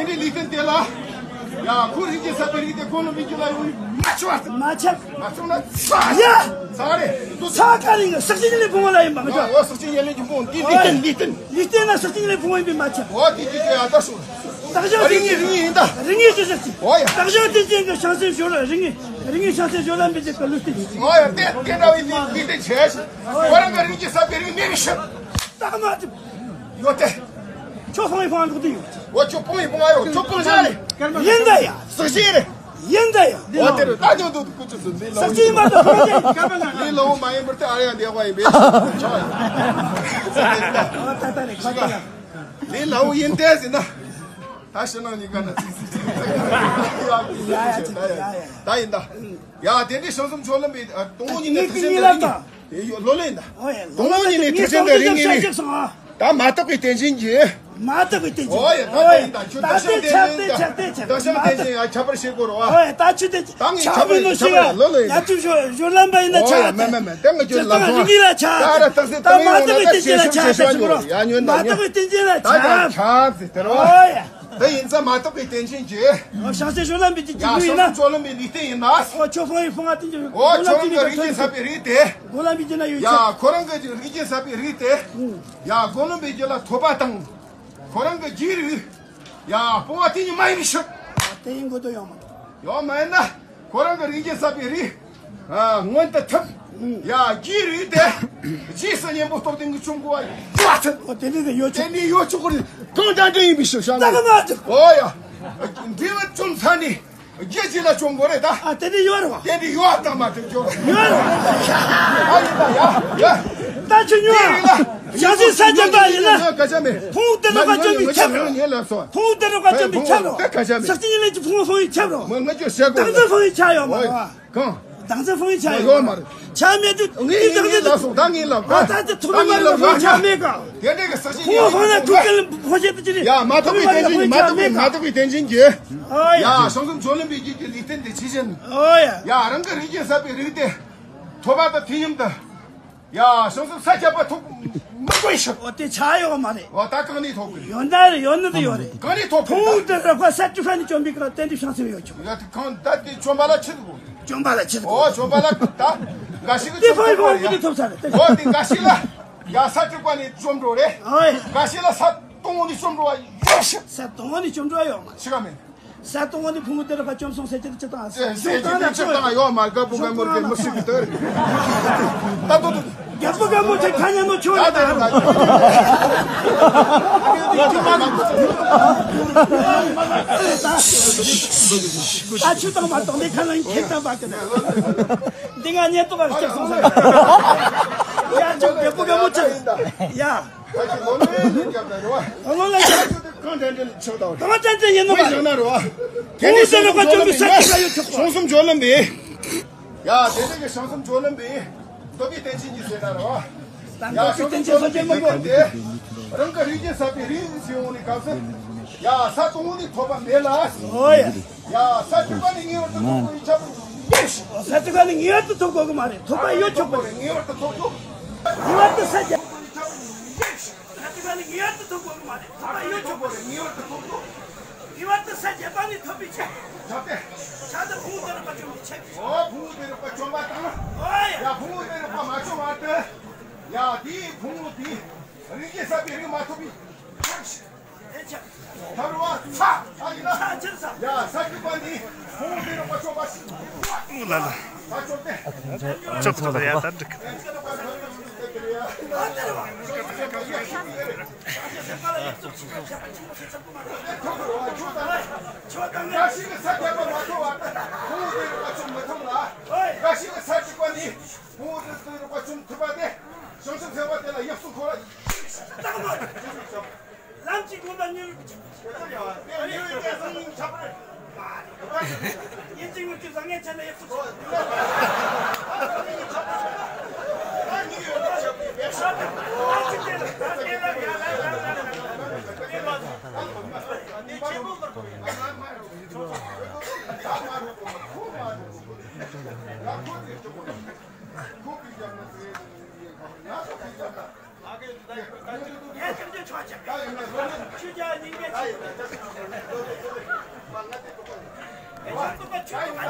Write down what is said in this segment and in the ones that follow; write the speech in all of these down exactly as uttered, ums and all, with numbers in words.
འདི་ལས་དོན་དེ་ལ། ཡ། ཁོ་རིགས་ཀྱི་ས་པའི་རིགས་དེ་གོ་ལོ་མི་རྒྱུ་ལ་ཡོང་མ་ཆོག་མ་ཆོག་ན་ཚ། ཡ། ཚ་རེད། ཚ་ག་རེ་ཡིན། ཟག་བཅས་ཉེར་ལེན་ཕུང་བ་ལ་ཡིན་པ་མི་ཆོག་ཨོ། ཟག་བཅས་ཉེར་ལེན་གྱི་ཕུང་འདི་ལས་དོན་ལས་དོན། ལས་དོན་ལ་ཟག་བཅས་ཉེར་ལེན་ཕུང་བ་ཡིན་པས་མ་ཆོག་ཨོ། དེ་དུས་ཀྱི་ཡ་ད་སོ། རིགས་ངེས་རིགས་ངེས་ཡིན་ད། རིགས་ངེས་ཀྱི་ཟག་བཅས། ཨོ་ཡ། བདག་གཞན་བརྟེན་ཅན་གྱི་བྱང་སེམས་སྦྱོར་ལ་རིགས་ངེས། རིགས་ངེས་བྱང་སེམས་སྦྱོར་ལམ་པའི་རྗེས་སུ་ལུས་ཏེ། ཨོ་ཡ། དེ་དེ་འདྲ་བའི་དེ་དེ་བྱས། ཁོ་རང་གི་རིགས་ཀྱི་ས་པའི་རིགས་མེད་མི་ཤི། རྟགས་མ་གྲུབ། ཡོད་དེ། ཁྱོད་ཕུང་བའི་ཕུང་བ་འདུག་དེ་ཡོད། འོ། ཁྱོད་ཕུང་བའི་ཕུང་བ་ཡོད། ཁྱོད་ཕུང་བྱ་རེད། ཡིན་ད་ཡ། ཟག་བཅས་རེད། ཡིན་ད་ཡ། འོ། དེ་རེད། ད་ཉོ་འདུག་ཁུ་ཆུ་སུ་འདི་ལ། ཟག་བཅས་ཡིན་པ་དང་ཕུང་བ་ཡིན། འདི་ལ་འོ་མ་ཡིན་པར་དེ་ཨ་ཡ་འདི་ཧ་ཡིན་པས། ཆོག་ཡ། འོ། ད་ད་རེད། ཁ་ད་ཡ། འདི་ལ་འོ་ཡིན་དེ་ཟིན་ན། ད་ཕྱི་ནང་གཉིས་ཀ་ན་ཚིག་ཚིག་ཚིག་ཡ་ཡ། ད་ཡིན་ད། ཡ། དེ་འདྲའི་བྱང་སེམས་སྦྱོར་ལམ་པའི་དང་པོ་ཉིད་ནས་ཐེག་ཆེན་དང་རིགས་ངེས་ཡོད། ལོ་ལེན་ད། ཨོ་ཡ། དང་པོ་ཉིད་ནས་ཐེག་ཆེན་དང་རིགས་ངེས་ནི། ད་མ་དག་པའི་རྟེན་ཅན་གྱི། མ་དག་པའི་རྟེན་ཅན། ཨོ་ཡ། ད་ད་ཡིན་ད། ཁྱོད་བདག་བྱང་རྟེན་ཅན་དང་། བདག་བྱང་རྟེན་ཅན་ཡང་ཁྱབ་པར་བྱེད་དགོས་རེད་བ། ཨོ་ཡ། ད་ཁྱོད་དེ་ཁྱབ་པའི་ནོ་ཞིག་ཡ། ལོ་ལེན་ད། ཡ། ཅུ་ཞོ་ཞོ་ལམ་པ་ཡིན་ན་ཆ། ཨོ་ཡ། མེད་མེད་མེད། ད་ང་ཁྱོད་ལ་སོང་། རིགས་ངེས་ལ་ཆ། ད་ར་རྟགས་གསལ་ད་མ་དག་པའི་རྟེན་ཅན་ལ་ཆ། ད་ཆ་ཉོན་ད། མ་དག་པའི་རྟེན་ཅན་ལ་ཆ། ད་ཆ་ཟེར་དེ་རེད་བ། ཨོ་ཡ། དེ་ཡིན་ཙང་མ་དག་པའི་རྟེན་ཅན་གྱི། ཨོ། བྱང་སེམས་སྦྱོར་ལམ་པའི་གི་ཡ། རྒྱུ་ཡིན་ན། བྱང་སེམས་སྦྱོར་ལམ་པའི་ལུས་རྟེན་ཡིན་ན། ཨོ། ཁྱོད་ཕུང་བའི་ཕུང་བ་དེ་གྱི། ཨོ། ཁྱོད་རང་གི་རིགས་ཀྱི་ས་པའི་རིགས་དེ། སྒོམ་ལམ་པའི་རྒྱུ་ན་ཡོད་ཡ། ཁྱོད། ཁོ་རང་གི་རིགས་ཀྱི་ས་པའི་རིགས་དེ། ཨུ། ཡ། སྒོམ་ལམ་པའི་རྒྱུ་ལ་ཐོབ་པ་དང་། ཁོ་རང་གི་རྒྱུད་རིགས། ཡ། སྤོང་བ་དེ་ཉིད་མ་ཡིན་ཤག་དེ་ཡིན་དགོས་དོན་ཡོད་མ། ཡོད་མ་ཡིན་ན། ཁོ་རང་གི་རིགས་ཀྱི་ས་པའི་རིགས། ཨ། མངོན་དུ་ཐུབ། ཡ། རྒྱུད་རིགས་དེ། རྗེས་སུ་གཉེན་པོ་སྟོབས་ལྡན་གྱིས་བཅོམ་དགོས་པ་ཡོད་ཚད། ཨོ། དེ་འདྲ་ཡོད་ཆོག་དེ་འདྲ་ཡོད་ཆོག་གི་རེད། གང་འདྲ་འདྲ་ཡིན་པའི་ཕྱིར་བྱ་ད་ག་མ་ཐུབ། ཨོ་ཡ། འབྲས་བུ་བཅོམ་ཚར་ནས་རྒྱུད་རྗེས་ལ་བཅོམ་དགོས་རེད་ད། ཨ། དེ་འདྲ་ཡོད་རེད་བ། དེ་འདྲ་ཡོད་ད་མ་ཐུབ་ཅོག་ཡོད་རེད་བ། ཨ། ཡིན་ད་ཡ་ཡ། ད་ཁྱོད་ཉོ། རྒྱུད་རིགས་ལ། བྱང་སེམས་ས་བརྒྱད་པ་ཡིན་ན། སྐད་ཆ་མེད། ཕུང་པོ་དེ་རུ་ཁ་བཅོམ་པའི་ཁྱབ་རོ། ཕུང་པོ་དེ་རུ་ཁ་བཅོམ་པའི་ཁྱབ་རོ། དེ་ཁ་ཆ་མེད། ཟག་བཅས་ཉེར་ལེན་གྱི་ཕུང་པོ་ཕུང་བའི་ཁྱབ་རོ། མི་ངུ་ཅོ་བཤད་དགོས། བདག་འཛིན་ཕུང་བའི་ཁྱབ་ཡོད་མ་རེད་བ། གང་། བདག་འཛིན་ཕུང་བའི་ཁྱབ་ཡོད་མ་རེད། ཁྱབ་མེད་དུས་ངའི་བདག་འཛིན། ངའི་ལ་སོགས་ད་ངའི་ལ། ཨ། ད་ཅི་ཐུབ་མ་རེད་བ། ཁྱབ་མེད་ག་དེ་འདྲའི་གི་ཟག་བཅས་ཕུང་པོ་ཕུང་ན་ཐུག་གལ་ཕོ་བྱེད་དུ་ཅི་རེད། ཡ། མ་དག་པའི་རྟེན་ཅན་གྱི། མ་དག་པའི། མ་དག་པའི་རྟེན་ཅན་གྱི། ཨོ་ཡ། ཡ། བྱང་སེམས་སྦྱོར་ལམ་པའི་རྒྱུད་ཀྱི་ལུས་རྟེན་དེ་ཇི་བཞིན། ཨོ་ཡ། ཡ། རང་གི་རིགས་ཀྱི་ས་པའི་རིགས་དེ། ཐོབ་པ་དང་དུས་མཉམ་དུ། ཡ། བྱང་སེམས་ས་བརྒྱད་པ་ཐོབ་མི་དགོས་ཤིག་འོ། དེ་ཆ་ཡོད་མ་རེད། འོ། ད་གང་ནས་ཐོབ་གི། ཡོད་ན་རེད། ཡོད་ན་དེ་ཡོད་རེད། གང་ནས་ཐོབ་གི། ཕུང་པོ་དེ་རུ་ཁ་ས་བཅུ་ཁ་ནས་བཅོམ་པའི་སྐབས་རྟེན་འབྲེལ་བྱང་སེམས་ཡོད་ཆོག་ཡ། དེ་གང་ད་དེ་བཅོམ་པ་ལ་ཆི་ཟིག་འོ། བཅོམ་པ་ལ་ཆི་ཟིག་འོ། བཅོམ་པ་ལ་ད་འགའ་ཞིག་གིས་དེ་ཕུང་པོ་ཕུང་པོ་དེ་ཐོབ་ས་རེད། དེ་འོ། དེ་འགའ་ཞིག་ལ་ཡ་ས་དྲུག་པ་ནས་བཅོམ་འགྲོ་རེད། ཨོ་ཡ། འགའ་ཞིག་ལ་ས་དང་པོ་ནས་བཅོམ་འགྲོ་བ་ཡོད་ཤིག་ས་དང་པོ་ནས་བཅོམ་འགྲོ་བ་ཡོད་མ་རེད། ཆི་ག་མེད། ས་དང་པོ་ནས་ཕུང་པོ་དེ་རུ་ཁ་བཅོམ་སོང་ཟེར་གྱི་དེ་ཅི་དང་། ཟེར་གྱི་དེ་ཅི་དང་། ཡོད་མ། རྒད་པོ་རྒད་མོ་རྒད་མོ་ཞིག་གི་དེ་རེད། ད་དོ་དོ། རྒད་པོ་རྒད་མོ་དེ་ཁ་ཉན་ནོ་ཆོག་རེད་ད། ད་ཆུ་དང་མ་གཏོགས་འདི་ཁ་ལ་ཁྱེད་ད་བ་གི་ན། འདི་ང་ཉན་ཏོ་བ་ལ་སྐྱབས་སོང་ཟེར། ཡ། ཆུ་རྒད་པོ་རྒད་མོ་ཆུ། ཡ། ད་ཅི་ལོ་ལོ་ཡིན་ནམ་རྒྱབ་ན་རེད་བ། ལོ་ལོ་ལ་རྒྱབ། ད་ཅི་དེ་གང་དྲན་དྲན་ཆགས་དང་། གང་དྲན་དྲན་ཡིན་ནམ་བ། ཡང་ན་རེད་བ། དེ་ནས་བྱང་སེམས་སྦྱོར་ལམ་པའི། བྱང་སེམས་སྦྱོར་ལམ་པའི། ཡ། དེ་ནས་ཀྱི་བྱང་སེམས་སྦྱོར་ལམ་པའི། འདོད་པའི་རྟེན་ཅན་གྱི་ཟེར་ན་རེད་བ། ད་ཡ། འདོད་པའི་རྟེན་ཅན་སོ་ཅན་མང་པོ། དེ་རང་གི་རིགས་ཀྱི་ས་པའི་རིགས་ཞེས་འོང་ནས་སྐབས་སུ། ཡ། ས་དང་པོ་ནས་ཐོབ་པ་མེད་ལ། ཨོ་ཡ། ཡ། ས་དྲུག་པ་ནས་ངེས་པར་དུ་ཐོབ་དགོས་པའི་ཁྱབ་པ་མེད། ས་དྲུག་པ་ནས་ངེས་པར་དུ་ཐོབ་དགོས་ཀྱི་མ་རེད། ཐོབ་པ་ཡོད་ཆོག་པ་རེད། ངེས་པར་དུ་ཐོབ་དགོས། ངེས་པར་དུ་ས་བརྒྱད། ས་དྲུག་པ་ནས་ངེས་པར་དུ་ཐོབ་དགོས་ཀྱི་མ་རེད། ཐོབ་པ་ཡོད་ཆོག་པ་རེད། ངེས་པར་དུ་ཐོབ་དགོས། ངེས་པར་དུ་ས་བརྒྱད་པ་ནས་ཐོབ་པའི་ཆེད། ཆོག་སྟེ། ཆ་དང་ཕུང་པོ་དེ་རུ་ཁ་བཅོམ་པའི་ཆེད། ཨོ། ཕུང་པོ་དེ་རུ་ཁ་བཅོམ་པ་དང་། ཨོ་ཡ། ཡ། ཕུང་པོ་དེ་རུ་ཁ་མ་བཅོམ་བར་དུ། ཡ། དེའི་ཕུང་པོ་དེ་རིགས་ཀྱི་ས་པའི་རིགས་མ་ཐོབ་པའི་ཆེད། ཐར་བ་ཚ། ཡ། ས་བཅུ་པ་ནི་ཕུང་པོ་དེ་རུ་ཁ་བཅོམ་པ་ཞིག་ལ་ལ། ས་བཅོམ་སྟེ། ཅོག་ཙེ་ལ་ཡ་ད་འགྲིག་འགའ་ཞིག་གིས་ས་བརྒྱད་པ་མ་ཐོབ་བར་ཕུང་པོ་དེ་རུ་ཁ་བཅོམ་མི་ཐུབ་ལ། འགའ་ཞིག་གིས་ས་བཅུ་པ་ནི་ཕུང་པོ་དེ་རུ་ཁ་བཅོམ་ཐུབ་པ་སྟེ། བྱང་ཆུབ་སེམས་དཔའ་དེ་ལ་ཡབ་སྲས་འཁོར་བ། ལམ་གྱི་དགོངས་པ་མྱུར་དུ་ཆོད། ཡིན་གཅིག་མིན་གཅིག་བཟང་ངན་ཆ་ནས་ཡག་པོ་ཆོད། ངས་སྐྱབས་རྗེ་ཆོག་ཅིག་ཆོས་རྒྱལ་སྙིང་རྗེ་ཆེ།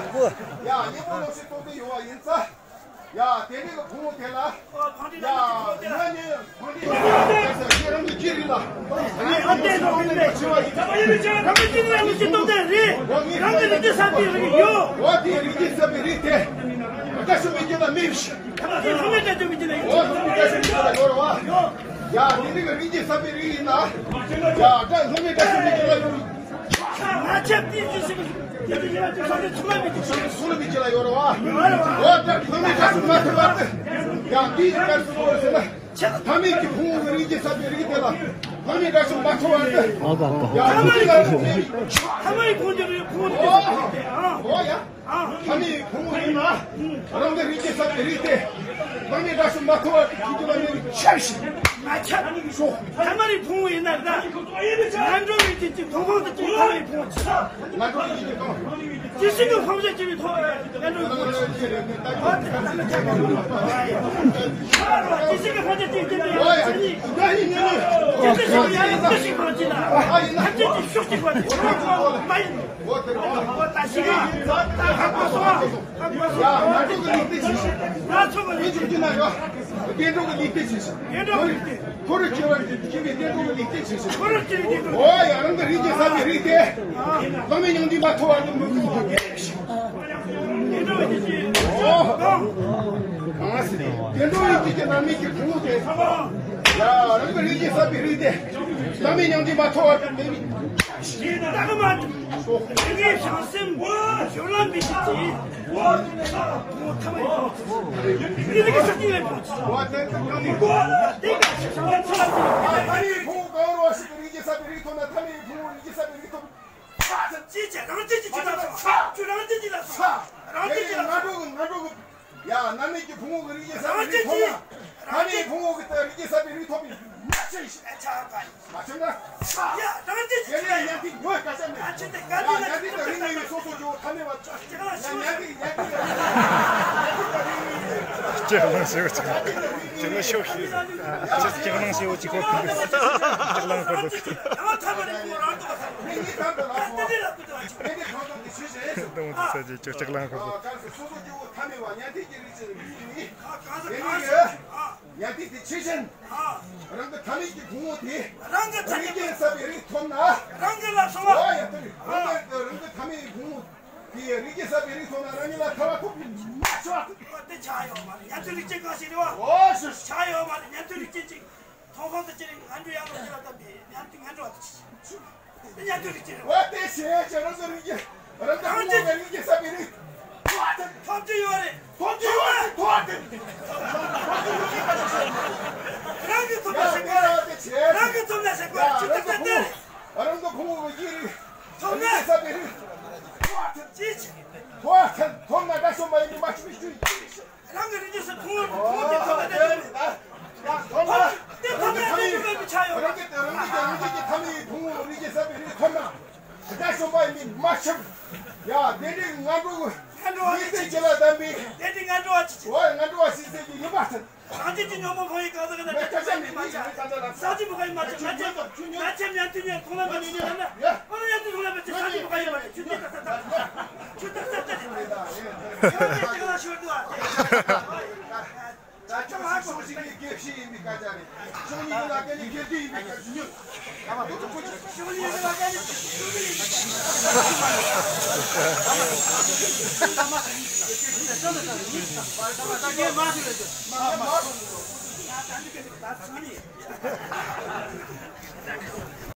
ཡ། ཡ། གཉེན་པོ་ལོ་ཤས་ཐོབ་སྟེ་ཡོད་པ་ཡིན་ཙང་། ཡ། དེ་འདྲའི་གི་ཕུང་པོ་དེ་ལ། ཡ། ང་ནི་ཕུང་པོ་དེ་ལ་ཁྱེད་རང་གི་རྗེས་རིགས་ལ། ང་ནི་ཕུང་པོ་དེ་ལ་ཆེ་བ་ཡིན། རང་གི་རྗེས་རིགས་ལ་ངེས་ཤེས་སྟོབས་ལྡན་རེད། རང་གི་རིགས་རྒྱུད་གསར་པའི་རིགས་ཡོད། འོ་དེ་རིགས་རྒྱུད་གསར་པའི་རིགས་དེ། དགྲ་བཅོམ་པའི་རྒྱུད་ལ་མེད་པ་ཞིག་དེ་ལྷག་མེད་དགྲ་བཅོམ་པའི་རྒྱུད་ལ་ཡོད། འོ་ལྷག་མེད་དགྲ་བཅོམ་པའི་རྒྱུད་ལ་ཡོད་རེད་བ། ཡ། དེ་འདྲའི་གི་རིགས་རྒྱུད་གསར་པའི་རིགས་ཡིན་ན། ཡ། དགྲ་ལྷག་མེད་དགྲ་བཅོམ་པའི་རྒྱུད་ལ་ཡོད། ང་ཆབ་དེའི་རྒྱུད་ཟེར་བའི་རྒྱུད་ལ་ཡོད་པ་དེ་ཚང་མ་ཚང་མའི་རྒྱུད་ལ་ཡོད་རེད་བ། འོ་དགྲ་ལྷག་མེད་དགྲ་བཅོམ་མ་ཐུབ་པ་དེ། ཡ། འདི་ཡི་སྐབས་སུ་འོ་ཟེར་ན། ལྷག་མེད་ཀྱི་ཕུང་པོའི་རིགས་རྒྱུད་གསར་པའི་རིགས་དེ་ལ་ལྷག་མེད་དགྲ་བཅོམ་མ་ཐུབ་པ་དེ། ཡ། འདི་ལ་ལྷག་མེད། ལྷག་མེད་ཕུང་པོའི་རིགས་ཕུང་པོའི་རིགས་དེ། ཨ། འོ་ཡ། ལྷག་མེད་ཕུང་པོ་ཡིན་ན། རང་གི་རིགས་རྒྱུད་གསར་པའི་རིགས་དེ། ལྷག་མེད་དགྲ་བཅོམ་མ་ཐུབ་པ་དེ་ཁྱེད་ཀྱི་ལ་ནི་ཆབ་ཞིག་ང་ཆབ་ཞོག་ལྷག་མེད་ཕུང་པོ་ཡིན་ན་ད། ང་འགྲོ་བའི་རྒྱུད་ཀྱི་མཐོང་སྤང་དུ་སྐྱེ་ལྷག་མེད་ཕུང་པོ་ཆེ། ང་འགྲོ་བའི་རྒྱུད་ཀྱི་མཐོང་། ཇི་སྲིད་ཀྱི་སྤང་བྱ་སྐྱེ་བའི་ཐོག་ང་འགྲོ་བའི་ཕུང་པོ་ཆེ། ཇི་སྲིད་ཀྱི་སྤང་བྱ་སྐྱེ་བའི་ཐོག་ང་ཆབ་ཞིག་ཇི་སྲིད་ཀྱི་ཡང་ཡང་ཀུན་ཤིང་མང་ཅི་ལ། ཐམས་ཅད་ཀྱི་ཤུགས་ཀྱི་དགོས་ཏེ་མ་ཡིན། འོ་ད་ཤི་ག་ཧ་གོ་སོང་། ཧ་གོ་སོང་། ཡ། ང་ཚོ་གི་ལུགས་དེ་བྱེད་ཤིང་། ང་ཚོ་གི་ལུགས་དེ་བྱེད་ཤིང་། བསྟན་འགྲོ་གི་ལུགས་དེ་བྱེད་ཤིང་། བསྟན་འགྲོ་གི་ལུགས་དེ། འཁོར་བའི་སྐྱེ་བ་བཞི་སྐྱེ་བའི་བསྟན་འགྲོ་གི་ལུགས་དེ་བྱེད་ཤིང་། འཁོར་བའི་སྐྱེ་བའི་བསྟན་འགྲོ། འོ་ཡ། རང་གི་རིགས་ཀྱི་བསམ་པའི་རིགས་དེ། ལྷག་མེད་མྱང་འདས་མ་ཐོབ་བར་དུ་མི་ཀུན་གྱི་དེ་བྱེད་ཤིང་། འོ། གང་ཟེར། བསྟན་འགྲོ་ཡི་རྒྱུད་ཀྱི་ལྷག་མེད་ཀྱི་ཕུང་པོ་དེ། ཡ། རང་གི་རིགས་ཀྱི་བསམ་པའི་རིགས་དེ། ལྷག་མེད་མྱང་འདས་མ་ཐོབ་བར་དུ་མི་ཀུན། ད་ག་མ་ངའི་བྱང་སེམས་སྦྱོར་ལམ་མི་བྱེད་ཀྱི། ཐ་མ་ཡི་ཕུང་པོ། འདི་ལ་གི་ས་སྟེང་ལ་ཕུང་པོ། འོ་དེ་ལྟར་ཐ་མའི་ཕུང་པོ་གང་རུང་བ་ཞིག་གི་རིགས་ཀྱི་བསམ་པའི་རིགས་ཐོབ་ན་ཐ་མའི་ཕུང་པོ་རིགས་ཀྱི་བསམ་པའི་རིགས་ཐོབ། ཅི་བྱེད་རང་བྱེད་ཀྱི་ཅི་ལ་སོང་། ཁྱོད་རང་བྱེད་ཀྱི་ལ་སོང་། རང་བྱེད་ཀྱི་ལ་སོང་། ང་འགྲོ་གི་ང་འགྲོ་གི། ཡ། རྣམ་སྨིན་གྱི་ཕུང་པོ་གི་རིགས་ཀྱི་བསམ་པའི་རིགས་ཐོབ་ན། རང་བྱེད་ཀྱི། རྣམ་སྨིན་ཕུང་པོ་གི་རིགས་ཀྱི་བསམ་པའི་རིགས་ཐོབ་པའི་མ་ཕྱིན་ཞིག་ཨ་ཆ་ག་ཡིན། མ་ཕྱིན་ན། ཡ། རང་བྱེད་ཀྱི་ཅི་ལ་ཡ། ཉན་ཐོས་ཉོན་སྐལ་ཆ་མེད། ཨ་ཆེ་དེ་ག་ཡ། ཉན་ཐོས་དང་རིགས་ངན་པའི་སོ་སོ་སྐྱེ་བོ་ཐ་མལ་བ། ཅི་ག་ལ་ཞིག་ཉན་ཐོས་ཉན་ཐོས། སྤྱིར་བཏང་ཞེས་པ་ཅིག་ཅི་ལ་ཤོག་ཤིག་སྤྱིར་སྤྱིར་བཏང་ཞེས་པ་ཅིག་གོ་ཁུལ་སྤྱིར་བཏང་ཁོར་འདུག་དེ་འདྲ་ལ་བུད་དོ། ཁྱེད་ཀྱི་ཁོང་ཚོ་དེ་ཚོ་ཅིག་ཅིག་ལངས་ཁོ་ཚོ། སོ་སོ་སྐྱེ་བོ་ཐ་མལ་བ་ཉན་ཐོས་ཀྱི་རིགས་ཀྱི་རིགས་ནི། དེ་ནི་ཡང་དེ་དེ་ཆེ་ཞིང་། རང་གི་ཐ་མལ་གྱི་ཕུང་པོ་དེ། རང་གི་ཐ་མལ་གྱི་རིགས་ཀྱི་བསམ་པའི་རིགས་ཐོབ་ན། རང་གི་ལ་སོང་བ། ཨོ་ཡ་ཐུབ། རང་གི་རང་གི་ཐ་མལ་གྱི་ཕུང་པོ་དེ་རིགས་ཀྱི་བསམ་པའི་རིགས་ཐོབ་ན་རང་ཉིད་ལ་ཐར་པ་ཐོབ་པའི་མ་ཆོག་པ། དེ་ཆ་ཡོད་མ་རེད། ཉན་ཐོས་རིགས་ཅན་གང་ཞིག་རེད་བ། ཨོ་ཤི། ཆ་ཡོད་མ་རེད། ཉན་ཐོས་རིགས་ཅན་ཅིག་མཐོང་སྤང་དུ་ཅི་རིགས་ངན་འགྲོ་ཡང་ལོ་ཅི་ལ་བཏབ་པས་ཉན་ཐོས་ངན་འགྲོ་བ་དེ་ཆ། ཉན་ཐོས་རིགས་ཅན་རེད་བ། དེ་ཞེས་བྱ་རང་གི་རིགས་ཀྱི་རང་གི་ཕུང་པོ་གི་རིགས་ཀྱི་བསམ་པའི་རིགས་ཐོབ་ཀྱི་ཡོད་རེད། ཐོབ་ཀྱི་ཡོད་རེད། ཐོབ་ཀྱི་ཡོད་རེད། རང་གིས་ཐོབ་ན་ཟེར་གོ་རེད། རང་གིས་ཐོབ་ན་ཟེར་གོ་རེད། ཅི་ལྟར་ལྟར་རེད། རང་གི་ཕུང་པོ་གི་རིགས་ཐོབ་ན་རིགས་ཀྱི་བསམ་པའི་རིགས་ཅི་ཆེ། ཐོབ་ཐོབ་ན་དགྲ་བཅོམ་པ་ཡིན་པའི་མ་ཆུ་མི་ཆུ་ཡིན། རང་གི་རིགས་ཀྱི་ཕུང་པོ་ཕུང་པོ་དེ་ཐོབ་ན་དེ་ཡོད་རེད། ཐོབ་དེ་ཐོབ་ན་དེ་ཐོབ་པའི་ཆ་ཡོད་རེད། རང་གི་རང་གི་རང་གི་ཐ་མའི་ཕུང་པོ་རིགས་ཀྱི་བསམ་པའི་རིགས་ཐོབ་ན། དགྲ་བཅོམ་པ་ཡིན་པའི་མ་ཆུ། ཡ། དེ་འདྲའི་ངན་འགྲོ་ངན་འགྲོ་བ་ཡིན་ཚེ་ཅི་ལ་གདམས་པའི། དེ་འདྲའི་ངན་འགྲོ་བ་ཅི་ཆེ། འོ་ངན་འགྲོ་བ་ཞིག་ཚེ་ཀྱི་ཡིན་པ་ཚེ། རང་རྒྱལ་གྱི་ཉོན་མོངས་ཕོངས་ཡི་གང་ཟག་གི་ན་དེ་ཆ་ཆ་མེད་མ་ཆ། ས་ཅི་མ་ག་ཡིན་མ་ཆ། ང་ཆ་ང་ཆ་ཉན་ཐོས་ཉན་ཐོས་ལ་མ་ཆ་ན། ཨ་ན་ཉན་ཐོས་ལ་མ་ཆ། ས་ཅི་མ་ག་ཡིན་མ་ཆ། ཆུ་དེ་ད་ད་ད་ཆུ་ད་ད་ད་དེ་ད་ཡོད་དེ་ལ་ཤོར་དུ་ཨ། ད་ཅོག་ཧ་གོ་ཞིག་གི་དགེ་བཤེས་ཡིན་པའི་སྐད་ཆ་རེད། ཤོག་ཉིད་ལ་སྐད་ནི་དགེ་སྡིག་ཡིན་པའི་སྐད་ཆ་ཉོན། ད་མ་དུ་དུ་ཁོ་ཅི་ཤོག་ཉིད་ལ་སྐད་ནི་དགེ་སྡིག་ཡིན་པའི་སྐད་ཆ།